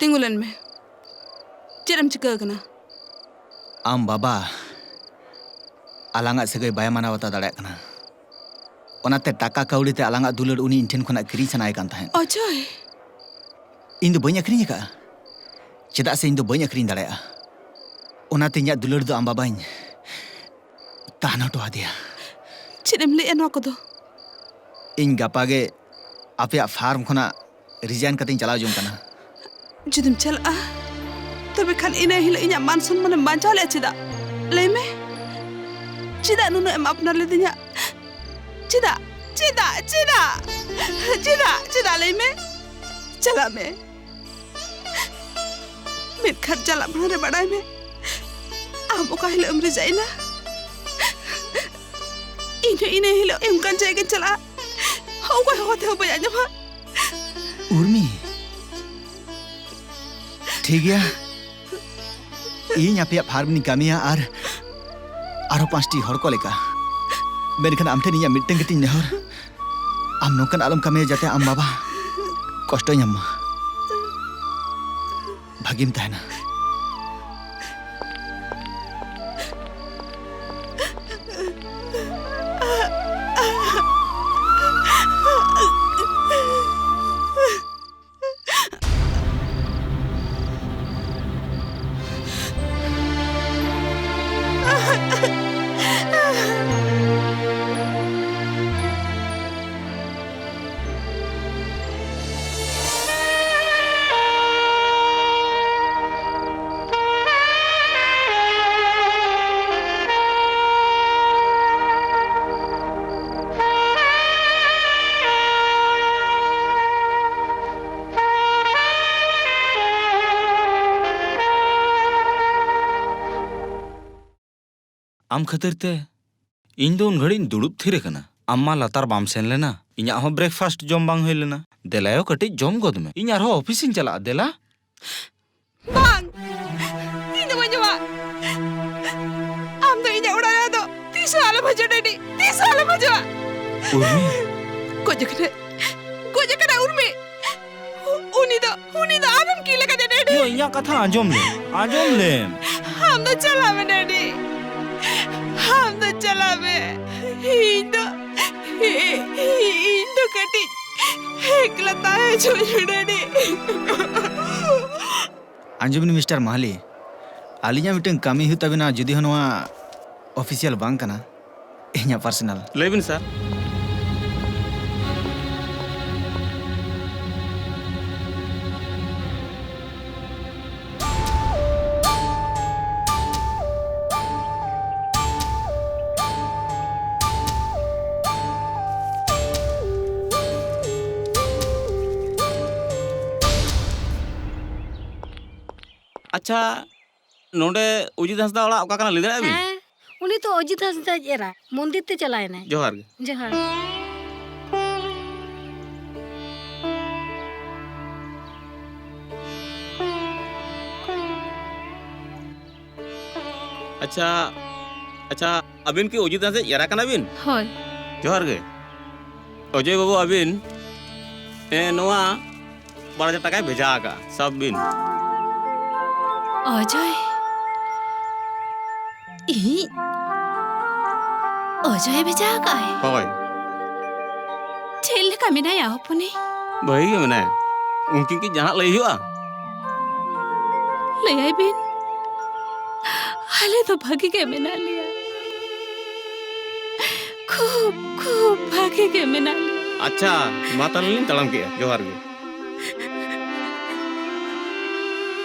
ᱛᱤᱸᱜᱩ ᱞᱮᱱ ᱢᱮ᱾ ᱪᱮᱫ ᱮᱢ ᱪᱤᱠᱟᱹ ᱟᱠᱟᱱᱟ? ᱟᱢ ᱵᱟᱵᱟ ᱟᱞᱟᱝᱟᱜ ᱥᱟᱹᱜᱟᱹᱭ ᱵᱟᱭ ᱢᱟᱱᱟᱣ ᱵᱟᱛᱟᱣ ᱫᱟᱲᱮᱭᱟᱜ ᱠᱟᱱᱟ᱾ ᱚᱱᱟᱛᱮ ᱴᱟᱠᱟ ᱠᱟᱹᱣᱰᱤ ᱛᱮ ᱟᱞᱟᱝᱟᱜ ᱫᱩᱞᱟᱹᱲ ᱩᱱᱤ ᱤᱧ ᱴᱷᱮᱱ ᱠᱷᱚᱱᱟᱜ ᱠᱤᱨᱤᱧ ᱥᱟᱱᱟᱭᱮ ᱠᱟᱱ ᱛᱟᱦᱮᱸᱫ᱾ ᱚᱡᱚᱭ! ᱤᱧ ᱫᱚ ᱵᱟᱹᱧ ᱟᱹᱠᱷᱨᱤᱧ ᱟᱠᱟᱫᱼᱟ᱾ ᱪᱮᱫᱟᱜ ᱥᱮ ᱤᱧ ᱫᱚ ᱵᱟᱹᱧ ᱟᱹᱠᱷᱨᱤᱧ ᱫᱟᱲᱮᱭᱟᱜᱼᱟ᱾ ᱚᱱᱟᱛᱮ ᱤᱧᱟᱹᱜ ᱫᱩᱞᱟᱹᱲ ᱫᱚ ᱟᱢ ᱵᱟᱵᱟᱧ ᱫᱟᱱ ᱦᱚᱴᱚ ᱟᱫᱮᱭᱟ᱾ ᱪᱮᱫ ᱮᱢ ᱞᱟᱹᱭᱮᱫᱼᱟ ᱱᱚᱣᱟ ᱠᱚᱫᱚ? ᱤᱧ ᱜᱟᱯᱟ ᱜᱮ ᱟᱯᱮᱭᱟᱜ ᱯᱷᱟᱨᱢ ᱠᱷᱚᱱᱟᱜ ᱨᱤᱡᱟᱭᱤᱱ ᱠᱟᱛᱮᱧ ᱪᱟᱞᱟᱣ ᱡᱚᱝ ᱠᱟᱱᱟ᱾ ᱡᱩᱫᱤᱢ ᱪᱟᱞᱟᱜᱼᱟ, ᱛᱚᱵᱮ ᱠᱷᱟᱱ ᱤᱱᱟᱹ ᱦᱤᱞᱳᱜ ᱤᱧᱟᱹᱜ ᱢᱟᱱ ᱥᱚᱱᱢᱟᱱᱮᱢ ᱵᱟᱧᱪᱟᱣ ᱞᱮᱫᱼᱟ ᱪᱮᱫᱟᱜ? ᱞᱟᱹᱭ ᱢᱮ, ᱪᱮᱫᱟᱜ ᱱᱩᱱᱟᱹᱜ ᱮᱢ ᱟᱯᱱᱟᱨ ᱞᱤᱫᱤᱧᱟ? ᱪᱮᱫᱟᱜ? ᱪᱮᱫᱟᱜ? ᱪᱮᱫᱟᱜ? ᱪᱮᱫᱟᱜ? ᱪᱮᱫᱟᱜ? ᱞᱟᱹᱭ ᱢᱮ᱾ ᱪᱟᱞᱟᱜ ᱢᱮ᱾ ᱢᱮᱱᱠᱷᱟᱱ ᱪᱟᱞᱟᱜ ᱢᱟᱲᱟᱝ ᱨᱮ ᱵᱟᱰᱟᱭ ᱢᱮ, ᱟᱢ ᱚᱠᱟ ᱦᱤᱞᱳᱜ ᱮᱢ ᱨᱤᱡᱟᱭᱤᱱᱟ, ᱤᱧ ᱦᱚᱸ ᱤᱱᱟᱹ ᱦᱤᱞᱳᱜ ᱚᱱᱠᱟᱱ ᱡᱟᱭᱜᱟᱧ ᱪᱟᱞᱟᱜᱼᱟ, ᱚᱠᱚᱭ ᱦᱚᱦᱚ ᱛᱮᱦᱚᱸ ᱵᱟᱹᱧ ᱟᱸᱡᱚᱢᱟ᱾ ᱩᱨᱢᱤ, ᱴᱷᱤᱠ ᱜᱮᱭᱟ, ᱤᱧ ᱟᱯᱮᱭᱟᱜ ᱯᱷᱟᱨᱢ ᱨᱤᱧ ᱠᱟᱹᱢᱤᱭᱟ ᱟᱨ ᱟᱨᱦᱚᱸ ᱯᱟᱸᱪᱴᱤ ᱦᱚᱲ ᱠᱚ ᱞᱮᱠᱟ᱾ ᱢᱮᱱᱠᱷᱟᱱ ᱟᱢ ᱴᱷᱮᱱ ᱤᱧᱟᱹᱜ ᱢᱤᱫᱴᱟᱝ ᱜᱮᱛᱤᱧ ᱱᱮᱦᱚᱨ, ᱟᱢ ᱱᱚᱝᱠᱟᱱ ᱟᱞᱚᱢ ᱠᱟᱹᱢᱤᱭᱟ ᱡᱟᱛᱮ ᱟᱢ ᱵᱟᱵᱟ ᱠᱚᱥᱴᱚᱭ ᱧᱟᱢ ᱢᱟ᱾ ᱵᱷᱟᱹᱜᱤᱢ ᱛᱟᱦᱮᱱᱟ᱾ ᱟᱢ ᱠᱷᱟᱹᱛᱤᱨ ᱛᱮ ᱤᱧ ᱫᱚ ᱩᱱ ᱜᱷᱟᱹᱲᱤᱡ ᱤᱧ ᱫᱩᱲᱩᱵ ᱛᱷᱤᱨ ᱟᱠᱟᱱᱟ᱾ ᱟᱢ ᱢᱟ ᱞᱟᱛᱟᱨ ᱵᱟᱢ ᱥᱮᱱ ᱞᱮᱱᱟ, ᱤᱧᱟᱹᱜ ᱦᱚᱸ breakfast ᱡᱚᱢ ᱵᱟᱝ ᱦᱩᱭ ᱞᱮᱱᱟ᱾ ᱫᱮᱞᱟᱭᱳ, ᱠᱟᱹᱴᱤᱡ ᱡᱚᱢ ᱜᱚᱫ ᱢᱮ, ᱤᱧ ᱟᱨᱦᱚᱸ ᱚᱯᱷᱤᱥ ᱤᱧ ᱪᱟᱞᱟᱜᱼᱟ᱾ ᱫᱮᱞᱟ᱾ ᱵᱟᱝ, ᱤᱧ ᱫᱚ ᱵᱟᱹᱧ ᱡᱚᱢᱟ᱾ ᱟᱢ ᱫᱚ ᱤᱧᱟᱹᱜ ᱚᱲᱟᱜ ᱨᱮ ᱟᱫᱚ ᱛᱤᱥ ᱦᱚᱸ ᱟᱞᱚᱢ ᱦᱤᱡᱩᱜᱼᱟ, ᱰᱮᱰᱤ, ᱛᱤᱥ ᱦᱚᱸ ᱟᱞᱚᱢ ᱦᱤᱡᱩᱜᱼᱟ᱾ ᱩᱨᱢᱤ᱾ ᱜᱚᱡ ᱟᱠᱟᱱᱟ, ᱜᱚᱡ ᱟᱠᱟᱱᱟ ᱩᱨᱢᱤ᱾ ᱩᱱᱤ ᱫᱚ, ᱩᱱᱤ ᱫᱚ ᱟᱢᱮᱢ ᱠᱤᱞ ᱟᱠᱟᱫᱮᱭᱟ, ᱰᱮᱰᱤ᱾ ᱭᱳ, ᱤᱧᱟᱹᱜ ᱠᱟᱛᱷᱟ ᱟᱸᱡᱚᱢ ᱞᱮᱢ, ᱟᱸᱡᱚᱢ ᱞᱮᱢ᱾ ᱟᱢ ᱫᱚ ᱪᱟᱞᱟᱜ ᱢᱮ, ᱰᱮᱰᱤ᱾ ᱟᱢ ᱫᱚ ᱪᱟᱞᱟᱜ ᱢᱮ᱾ ᱤᱧ ᱫᱚ, ᱤᱧ ᱫᱚ ᱠᱟᱹᱴᱤᱡ ᱮᱠᱞᱟ ᱛᱟᱦᱮᱸ ᱦᱚᱪᱚᱧ ᱢᱮ, ᱰᱮᱰᱤ᱾ ᱟᱸᱡᱚᱢ ᱵᱤᱱ, ᱢᱤᱥᱴᱟᱨ ᱢᱟᱦᱟᱞᱤ, ᱟᱹᱞᱤᱧᱟᱜ ᱢᱤᱫᱴᱟᱝ ᱠᱟᱹᱢᱤ ᱦᱩᱭᱩᱜ ᱛᱟᱵᱤᱱᱟ, ᱡᱩᱫᱤ ᱦᱚᱸ ᱱᱚᱣᱟ ᱚᱯᱷᱤᱥᱤᱭᱟᱞ ᱵᱟᱝ ᱠᱟᱱᱟ᱾ ᱤᱧᱟᱹᱜ ᱯᱟᱨᱥᱚᱱᱟᱞ᱾ ᱞᱟᱹᱭ ᱵᱤᱱ, ᱥᱟᱨ᱾ ᱟᱪᱪᱷᱟ, ᱱᱚᱰᱮ ᱚᱡᱤᱛ ᱦᱟᱸᱥᱫᱟ ᱚᱲᱟᱜ ᱚᱠᱟ ᱠᱟᱱᱟ, ᱞᱟᱹᱭ ᱫᱟᱲᱮᱭᱟᱜᱼᱟ ᱵᱤᱱ? ᱦᱮᱸ, ᱩᱱᱤ ᱛᱚ ᱚᱡᱤᱛ ᱦᱟᱸᱥᱫᱟ ᱟᱡ ᱮᱨᱟ, ᱢᱚᱱᱫᱤᱨ ᱛᱮ ᱪᱟᱞᱟᱣ ᱮᱱᱟᱭ᱾ ᱡᱚᱦᱟᱨ ᱜᱮ᱾ ᱡᱚᱦᱟᱨ᱾ ᱟᱪᱪᱷᱟ, ᱟᱪᱪᱷᱟ, ᱟᱹᱵᱤᱱ ᱠᱤ ᱚᱡᱤᱛ ᱦᱟᱸᱥᱫᱟ ᱮᱨᱟ ᱠᱟᱱᱟ ᱵᱤᱱ? ᱦᱳᱭ᱾ ᱡᱚᱦᱟᱨ ᱜᱮ᱾ ᱚᱡᱚᱭ ᱵᱟᱹᱵᱩ, ᱟᱹᱵᱤᱱ, ᱮ, ᱱᱚᱣᱟ ᱵᱟᱨ ᱦᱟᱡᱟᱨ ᱴᱟᱠᱟᱭ ᱵᱷᱮᱡᱟ ᱟᱠᱟᱫᱼᱟ, ᱥᱟᱵ ᱵᱤᱱ᱾ ᱚᱡᱚᱭ? ᱤᱧ? ᱚᱡᱚᱭᱮ ᱵᱷᱮᱡᱟ ᱟᱠᱟᱫᱼᱟᱭ? ᱦᱳᱭ᱾ ᱪᱮᱫ ᱞᱮᱠᱟ ᱢᱮᱱᱟᱭᱟ ᱦᱚᱯᱚᱱᱤ? ᱵᱷᱟᱹᱜᱤ ᱜᱮ ᱢᱮᱱᱟᱭᱟ᱾ ᱩᱱᱠᱤᱱ ᱠᱤ ᱡᱟᱦᱟᱱᱟᱜ ᱞᱟᱹᱭ ᱦᱩᱭᱩᱜᱼᱟ? ᱞᱟᱹᱭᱟᱭ ᱵᱤᱱ, ᱟᱞᱮ ᱫᱚ ᱵᱷᱟᱹᱜᱤ ᱜᱮ ᱢᱮᱱᱟᱜ ᱞᱮᱭᱟ᱾ ᱠᱷᱩᱵ, ᱠᱷᱩᱵ ᱵᱷᱟᱹᱜᱤ ᱜᱮ ᱢᱮᱱᱟᱜ ᱞᱮᱭᱟ᱾ ᱟᱪᱪᱷᱟ, ᱢᱟ ᱛᱟᱦᱞᱮ ᱞᱤᱧ ᱛᱟᱲᱟᱢ ᱠᱮᱜᱼᱟ᱾ ᱡᱚᱦᱟᱨ ᱜᱮ᱾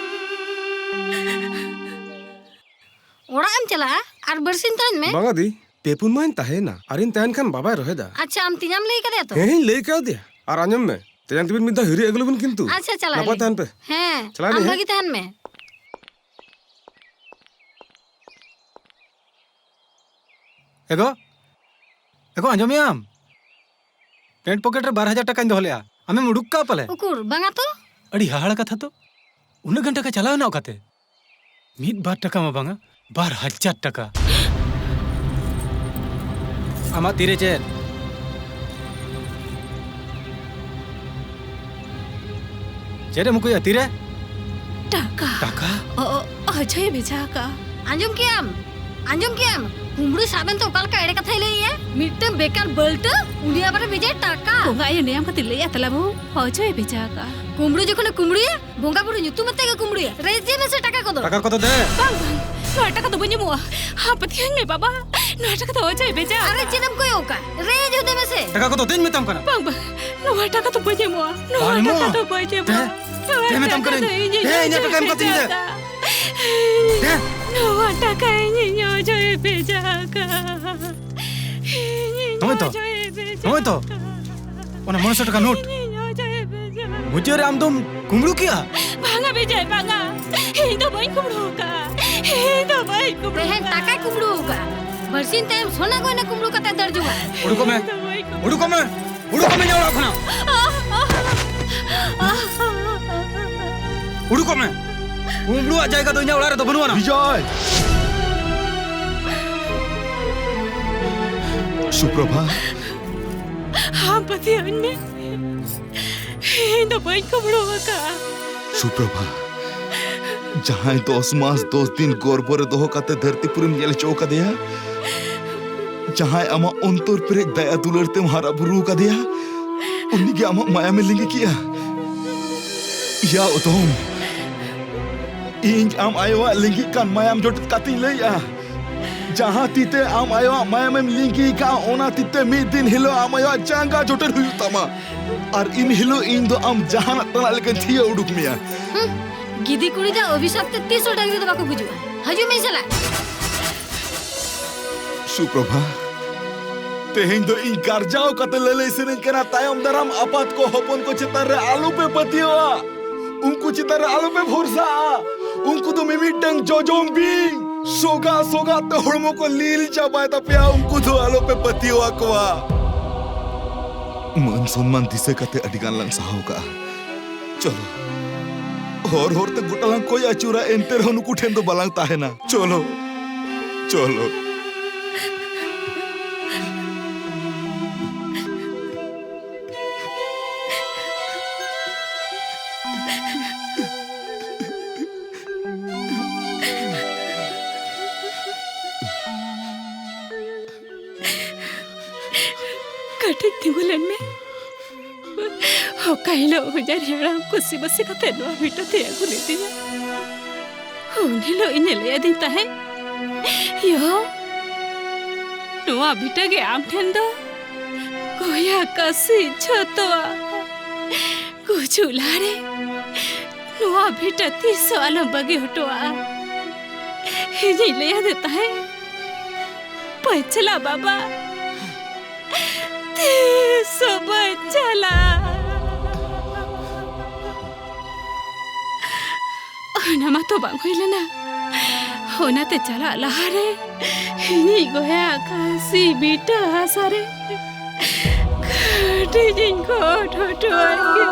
ᱚᱲᱟᱜ ᱮᱢ ᱪᱟᱞᱟᱜᱼᱟ? ᱟᱨ ᱵᱟᱨᱥᱤᱧ ᱛᱟᱦᱮᱱ ᱢᱮ᱾ ᱵᱟᱝᱟ ᱫᱤ, ᱯᱮ ᱯᱩᱱ ᱢᱟᱦᱟᱧ ᱛᱟᱦᱮᱸᱭᱮᱱᱟ᱾ ᱟᱨᱤᱧ ᱛᱟᱦᱮᱱ ᱠᱷᱟᱱ ᱵᱟᱵᱟᱭ ᱨᱚᱦᱮᱫᱟ᱾ ᱟᱪᱪᱷᱟ, ᱟᱢ ᱛᱮᱧᱟᱢ ᱞᱟᱹᱭ ᱠᱟᱫᱮᱭᱟ ᱛᱚ? ᱦᱮᱸ, ᱦᱮᱸᱧ ᱞᱟᱹᱭ ᱠᱟᱣᱫᱮᱭᱟ᱾ ᱟᱨ ᱟᱸᱡᱚᱢ ᱢᱮ, ᱛᱮᱭᱟᱝ ᱛᱟᱹᱵᱤᱱ ᱢᱤᱫ ᱫᱷᱟᱣ ᱦᱤᱨᱤ ᱟᱹᱜᱩ ᱞᱮᱵᱤᱱ ᱠᱤᱱᱛᱩ᱾ ᱟᱪᱪᱷᱟ, ᱪᱟᱞᱟᱜ ᱱᱟᱯᱟᱭ ᱟᱹᱞᱤᱧ᱾ ᱛᱟᱦᱮᱱ ᱯᱮ᱾ ᱦᱮᱸ, ᱪᱟᱞᱟᱜ ᱟᱢ ᱟᱹᱞᱤᱧ, ᱵᱷᱟᱹᱜᱤ ᱦᱮᱸ? ᱛᱟᱦᱮᱱ ᱢᱮ᱾ ᱮᱜᱳ, ᱮᱜᱳ, ᱟᱸᱡᱚᱢᱮᱜ ᱟᱢ? ᱯᱮᱱᱴ ᱯᱚᱠᱮᱴ ᱨᱮ ᱵᱟᱨ ᱦᱟᱡᱟᱨ ᱴᱟᱠᱟᱧ ᱫᱚᱦᱚ ᱞᱮᱜᱼᱟ, ᱟᱢᱮᱢ ᱩᱰᱩᱠ ᱠᱟᱜᱼᱟ ᱯᱟᱞᱮ? ᱩᱠᱩᱨ, ᱵᱟᱝᱟ ᱛᱚ᱾ ᱟᱹᱰᱤ ᱦᱟᱦᱟᱲᱟ ᱠᱟᱛᱷᱟ ᱛᱚ, ᱩᱱᱟᱹᱜ ᱜᱟᱱ ᱴᱟᱠᱟ ᱪᱟᱞᱟᱣ ᱮᱱᱟ ᱚᱠᱟᱛᱮ? ᱢᱤᱫ ᱵᱟᱨ ᱴᱟᱠᱟ ᱢᱟ ᱵᱟᱝᱟ, ᱵᱟᱨ ᱦᱟᱡᱟᱨ ᱴᱟᱠᱟ᱾ ᱟᱢᱟᱜ ᱛᱤᱨᱮ ᱪᱮᱫ? ᱪᱮᱫ ᱮᱢ ᱩᱠᱩᱭᱟ ᱛᱤᱨᱮ? ᱴᱟᱠᱟ᱾ ᱴᱟᱠᱟ? ᱚ, ᱚ, ᱚᱡᱚᱭᱮ ᱵᱷᱮᱡᱟ ᱟᱠᱟᱫᱼᱟ᱾ ᱟᱸᱡᱚᱢ ᱠᱮᱜᱼᱟᱢ? ᱟᱸᱡᱚᱢ ᱠᱮᱜᱼᱟᱢ? ᱠᱩᱢᱵᱽᱲᱩ ᱥᱟᱵ ᱮᱱᱛᱮ ᱚᱠᱟ ᱞᱮᱠᱟ ᱮᱲᱮ ᱠᱟᱛᱷᱟᱭ ᱞᱟᱹᱭᱮᱜᱼᱟ? ᱢᱤᱫᱴᱟᱝ ᱵᱮᱠᱟᱨ ᱵᱟᱹᱞᱴᱟᱹ, ᱩᱱᱤ ᱟᱵᱟᱨᱮ ᱵᱷᱮᱡᱟᱭᱟ ᱴᱟᱠᱟ᱾ ᱵᱚᱸᱜᱟ ᱟᱭᱳ ᱱᱮᱭᱟᱢ ᱠᱟᱛᱮ ᱞᱟᱹᱭᱮᱜᱼᱟ ᱛᱟᱞᱟ ᱵᱟᱹᱦᱩ, ᱚᱡᱚᱭᱮ ᱵᱷᱮᱡᱟ ᱟᱠᱟᱫᱼᱟ᱾ ᱠᱩᱢᱵᱽᱲᱩ ᱡᱚᱠᱷᱚᱱᱮ ᱠᱩᱢᱵᱽᱲᱩᱭᱟ, ᱵᱚᱸᱜᱟ ᱵᱩᱨᱩ ᱧᱩᱛᱩᱢ ᱟᱛᱮ ᱜᱮ ᱠᱩᱢᱵᱽᱲᱩᱭᱟ᱾ ᱨᱮᱡ ᱢᱮᱥᱮ ᱴᱟᱠᱟ ᱠᱚᱫᱚ᱾ ᱴᱟᱠᱟ ᱠᱚᱫᱚ ᱫᱮ᱾ ᱵᱟᱝ, ᱵᱟᱝ, ᱱᱚᱣᱟ ᱴᱟᱠᱟ ᱫᱚ ᱵᱟᱹᱧ ᱮᱢᱚᱜᱼᱟ᱾ ᱦᱟ, ᱯᱟᱹᱛᱭᱟᱹᱣᱟᱹᱧ ᱢᱮ ᱵᱟᱵᱟ, ᱱᱚᱣᱟ ᱴᱟᱠᱟ ᱫᱚ ᱚᱡᱚᱭ ᱵᱷᱮᱡᱟ᱾ ᱟᱨᱮ, ᱪᱮᱫ ᱮᱢ ᱠᱚᱭᱚᱜ ᱠᱟᱜ? ᱨᱮᱡ ᱦᱚᱫᱮ ᱢᱮᱥᱮ᱾ ᱴᱟᱠᱟ ᱠᱚᱫᱚ ᱫᱮᱧ ᱢᱮᱛᱟᱢ ᱠᱟᱱᱟ᱾ ᱵᱟᱝ, ᱵᱟᱝ, ᱱᱚᱣᱟ ᱴᱟᱠᱟ ᱫᱚ ᱵᱟᱹᱧ ᱮᱢᱚᱜᱼᱟ᱾ ᱱᱚᱣᱟ ᱵᱟᱢ ᱴᱟᱠᱟ ᱮᱢᱚᱜᱼᱟ? ᱫᱚ ᱵᱟᱹᱧ ᱮᱢᱚᱜᱼᱟ᱾ ᱫᱮ, ᱱᱚᱣᱟ ᱫᱮ ᱢᱮᱛᱟᱢ ᱴᱟᱠᱟ ᱠᱟᱹᱱᱟᱹᱧ᱾ ᱫᱚ ᱤᱧᱤᱧ ᱫᱮ, ᱤᱧᱟᱹᱜ ᱚᱡᱚᱭ ᱴᱟᱠᱟ ᱮᱢ ᱠᱟᱹᱛᱤᱧ ᱵᱷᱮᱡᱟ ᱫᱮ᱾ ᱟᱠᱟᱫ᱾ ᱫᱮ᱾ ᱱᱚᱣᱟ ᱴᱟᱠᱟ ᱤᱧᱤᱧ ᱚᱡᱚᱭ ᱵᱷᱮᱡᱟ ᱟᱠᱟᱫ᱾ ᱤᱧᱤᱧ ᱱᱚᱜᱼᱚᱭ ᱛᱚ, ᱚᱡᱚᱭ ᱵᱷᱮᱡᱟ ᱱᱚᱜᱼᱚᱭ ᱛᱚ᱾ ᱟᱠᱟᱫ᱾ ᱚᱱᱟ ᱢᱚᱬᱮ ᱥᱚ ᱴᱟᱠᱟ ᱱᱳᱴ᱾ ᱤᱧᱤᱧ ᱚᱡᱚᱭ ᱵᱷᱮᱡᱟ ᱟᱠᱟᱫ᱾ ᱢᱩᱪᱟᱹᱫ ᱨᱮ ᱟᱢ ᱫᱚᱢ ᱠᱩᱢᱵᱽᱲᱩ ᱠᱮᱜᱼᱟ? ᱵᱟᱝᱟ ᱵᱤᱡᱚᱭ, ᱵᱟᱝᱟ᱾ ᱤᱧ ᱫᱚ ᱵᱟᱹᱧ ᱠᱩᱢᱵᱽᱲᱩ ᱟᱠᱟᱫᱼᱟ᱾ ᱤᱧ ᱫᱚ ᱵᱟᱹᱧ ᱠᱩᱢᱵᱽᱲᱩ ᱛᱮᱦᱮᱧ ᱟᱠᱟᱫᱼᱟ᱾ ᱴᱟᱠᱟᱭ ᱠᱩᱢᱵᱽᱲᱩ ᱟᱠᱟᱫᱼᱟ᱾ ᱵᱟᱹᱨᱥᱤᱧ ᱛᱟᱭᱚᱢ ᱥᱚᱱᱟ ᱜᱚᱭᱱᱟ ᱠᱩᱢᱵᱽᱲᱩ ᱠᱟᱛᱮ ᱫᱟᱹᱲ ᱡᱚᱝᱟ᱾ ᱩᱰᱩᱠᱚᱜ ᱢᱮ᱾ ᱤᱧ ᱫᱚ ᱵᱟᱹᱧ ᱠᱩᱢᱵᱽᱲᱩ ᱩᱰᱩᱠᱚᱜ ᱢᱮ᱾ ᱩᱰᱩᱠᱚᱜ ᱢᱮ ᱤᱧᱟᱹᱜ ᱚᱲᱟᱜ ᱠᱷᱚᱱᱟᱜ᱾ ᱩᱰᱩᱠᱚᱜ ᱢᱮ᱾ ᱠᱩᱢᱵᱽᱲᱩᱣᱟᱜ ᱡᱟᱭᱜᱟ ᱫᱚ ᱤᱧᱟᱹᱜ ᱚᱲᱟᱜ ᱨᱮᱫᱚ ᱵᱟᱹᱱᱩᱜ ᱟᱱᱟ᱾ ᱵᱤᱡᱚᱭ! ᱥᱩᱯᱨᱚᱵᱷᱟ᱾ ᱟᱢ ᱯᱟᱹᱛᱭᱟᱹᱣᱟᱹᱧ ᱢᱮ, ᱤᱧ ᱫᱚ ᱵᱟᱹᱧ ᱠᱩᱢᱵᱽᱲᱩ ᱟᱠᱟᱫᱼᱟ᱾ ᱥᱩᱯᱨᱚᱵᱷᱟ, ᱡᱟᱦᱟᱸᱭ ᱫᱚᱥ ᱢᱟᱥ ᱫᱚᱥ ᱫᱤᱱ ᱜᱚᱨᱵᱷᱚ ᱨᱮ ᱫᱚᱦᱚ ᱠᱟᱛᱮ ᱫᱷᱟᱹᱨᱛᱤ ᱯᱩᱨᱤᱢ ᱧᱮᱞ ᱦᱚᱪᱚ ᱟᱠᱟᱫᱮᱭᱟ, ᱡᱟᱦᱟᱸᱭ ᱟᱢᱟᱜ ᱚᱱᱛᱚᱨ ᱯᱮᱨᱮᱡ ᱫᱟᱭᱟ ᱫᱩᱞᱟᱹᱲ ᱛᱮᱢ ᱦᱟᱨᱟ ᱵᱩᱨᱩ ᱟᱠᱟᱫᱮᱭᱟ, ᱩᱱᱤ ᱜᱮ ᱟᱢᱟᱜ ᱢᱟᱭᱟᱢᱮ ᱞᱤᱸᱜᱤ ᱠᱮᱜᱼᱟ᱾ ᱭᱟ ᱚᱫᱚᱢ, ᱤᱧ ᱟᱢ ᱟᱭᱳᱣᱟᱜ ᱞᱤᱸᱜᱤᱜ ᱠᱟᱱ ᱢᱟᱭᱟᱢ ᱡᱚᱴᱮᱫ ᱠᱟᱛᱮᱧ ᱞᱟᱹᱭᱮᱜᱼᱟ, ᱡᱟᱦᱟᱸ ᱛᱤ ᱛᱮ ᱟᱢ ᱟᱭᱳᱣᱟᱜ ᱢᱟᱭᱟᱢᱮᱢ ᱞᱤᱸᱜᱤ ᱟᱠᱟᱫᱼᱟ, ᱚᱱᱟ ᱛᱤ ᱛᱮ ᱢᱤᱫ ᱫᱤᱱ ᱦᱤᱞᱳᱜ ᱟᱢ ᱟᱭᱳᱣᱟᱜ ᱡᱟᱸᱜᱟ ᱡᱚᱴᱮᱫ ᱦᱩᱭᱩᱜ ᱛᱟᱢᱟ᱾ ᱟᱨ ᱤᱱ ᱦᱤᱞᱳᱜ ᱤᱧ ᱫᱚ ᱟᱢ ᱡᱟᱦᱟᱱᱟᱜ ᱛᱟᱱᱟᱜ ᱞᱮᱠᱟᱧ ᱛᱷᱤᱭᱟᱹ ᱩᱰᱩᱠ ᱢᱮᱭᱟ᱾ ᱦᱩᱸ, ᱜᱤᱫᱤ ᱠᱩᱲᱤ ᱫᱚ ᱚᱵᱷᱤᱥᱟᱯ ᱛᱮ ᱛᱤᱥ ᱦᱚᱸ ᱰᱟᱝᱨᱤ ᱫᱚ ᱵᱟᱠᱚ ᱜᱩᱡᱩᱜᱼᱟ᱾ ᱦᱤᱡᱩᱜ ᱢᱮ ᱥᱟᱞᱟ᱾ ᱥᱩᱯᱨᱚᱵᱷᱟ, ᱛᱮᱦᱮᱧ ᱫᱚ ᱤᱧ ᱜᱟᱨᱡᱟᱣ ᱠᱟᱛᱮ ᱞᱟᱹᱞᱟᱹᱭ ᱥᱟᱹᱱᱟᱹᱧ ᱠᱟᱱᱟ, ᱛᱟᱭᱚᱢ ᱫᱟᱨᱟᱢ ᱟᱯᱟᱛ ᱠᱚ ᱦᱚᱯᱚᱱ ᱠᱚ ᱪᱮᱛᱟᱱ ᱨᱮ ᱟᱞᱚᱯᱮ ᱯᱟᱹᱛᱭᱟᱹᱣᱟ, ᱩᱱᱠᱩ ᱪᱮᱛᱟᱱ ᱨᱮ ᱟᱞᱚᱯᱮ ᱵᱷᱚᱨᱥᱟᱜᱼᱟ᱾ ᱩᱱᱠᱩ ᱫᱚ ᱢᱤᱢᱤᱫᱴᱟᱝ ᱡᱚᱡᱚᱢ ᱵᱤᱧ, ᱥᱚᱜᱟ ᱥᱚᱜᱟ ᱛᱮ ᱦᱚᱲᱢᱚ ᱠᱚ ᱞᱤᱞ ᱪᱟᱵᱟᱭ ᱛᱟᱯᱮᱭᱟ᱾ ᱩᱱᱠᱩ ᱫᱚ ᱟᱞᱚᱯᱮ ᱯᱟᱹᱛᱭᱟᱹᱣ ᱟᱠᱚᱣᱟ᱾ ᱢᱟᱹᱱ ᱥᱚᱱᱢᱟᱱ ᱫᱤᱥᱟᱹ ᱠᱟᱛᱮ ᱟᱹᱰᱤ ᱜᱟᱱ ᱞᱟᱝ ᱥᱟᱦᱟᱣ ᱠᱟᱜᱼᱟ᱾ ᱪᱚᱞᱚ, ᱦᱚᱨ ᱦᱚᱨ ᱛᱮ ᱜᱚᱴᱟ ᱞᱟᱝ ᱠᱚᱭ ᱟᱹᱪᱩᱨᱟ, ᱮᱱᱛᱮ ᱨᱮᱦᱚᱸ ᱱᱩᱠᱩ ᱴᱷᱮᱱ ᱫᱚ ᱵᱟᱞᱟᱝ ᱛᱟᱦᱮᱱᱟ᱾ ᱪᱚᱞᱚ, ᱪᱚᱞᱚ᱾ ᱠᱟᱹᱴᱤᱡ ᱛᱤᱸᱜᱩ ᱞᱮᱱ ᱢᱮ᱾ ᱚᱠᱟ ᱦᱤᱞᱳᱜ ᱦᱩᱡᱟᱨᱤ ᱦᱟᱲᱟᱢ ᱠᱩᱥᱤ ᱵᱟᱹᱥᱤ ᱠᱟᱛᱮ ᱱᱚᱣᱟ ᱵᱷᱤᱴᱟᱹ ᱛᱮᱭ ᱟᱹᱜᱩ ᱞᱮᱫᱤᱧᱟ, ᱩᱱ ᱦᱤᱞᱳᱜ ᱤᱧ ᱞᱟᱹᱭ ᱟᱹᱫᱤᱧ ᱛᱟᱦᱮᱸᱫ, ᱭᱳ, ᱱᱚᱣᱟ ᱵᱷᱤᱴᱟᱹ ᱜᱮ ᱟᱢ ᱴᱷᱮᱱ ᱫᱚ ᱠᱚᱭᱟ ᱠᱟᱹᱥᱤ ᱡᱷᱚᱛᱚᱣᱟᱜ᱾ ᱜᱩᱡᱩᱜ ᱞᱟᱦᱟᱨᱮ ᱱᱚᱣᱟ ᱵᱷᱤᱴᱟᱹ ᱛᱤᱥ ᱦᱚᱸ ᱟᱞᱚᱢ ᱵᱟᱹᱜᱤ ᱦᱚᱴᱚᱣᱟᱜᱼᱟ᱾ ᱤᱧᱤᱧ ᱞᱟᱹᱭ ᱟᱫᱮ ᱛᱟᱦᱮᱸᱫ, ᱯᱟᱹᱪᱷᱞᱟ ᱵᱟᱵᱟ, ᱛᱤᱥ ᱦᱚᱸ ᱵᱟᱹᱧ ᱪᱟᱞᱟᱜᱼᱟ᱾ ᱚᱱᱟ ᱢᱟᱛᱚ ᱵᱟᱝ ᱦᱩᱭ ᱞᱮᱱᱟ᱾ ᱚᱱᱟᱛᱮ ᱪᱟᱞᱟᱜ ᱞᱟᱦᱟᱨᱮ ᱤᱧᱤᱡ ᱜᱚᱭᱟ ᱠᱟᱹᱥᱤ ᱵᱷᱤᱴᱟᱹ ᱦᱟᱥᱟ ᱨᱮ ᱠᱟᱹᱴᱤᱡ ᱤᱧ ᱜᱚᱰ ᱦᱚᱴᱚ ᱟᱭ ᱜᱮ᱾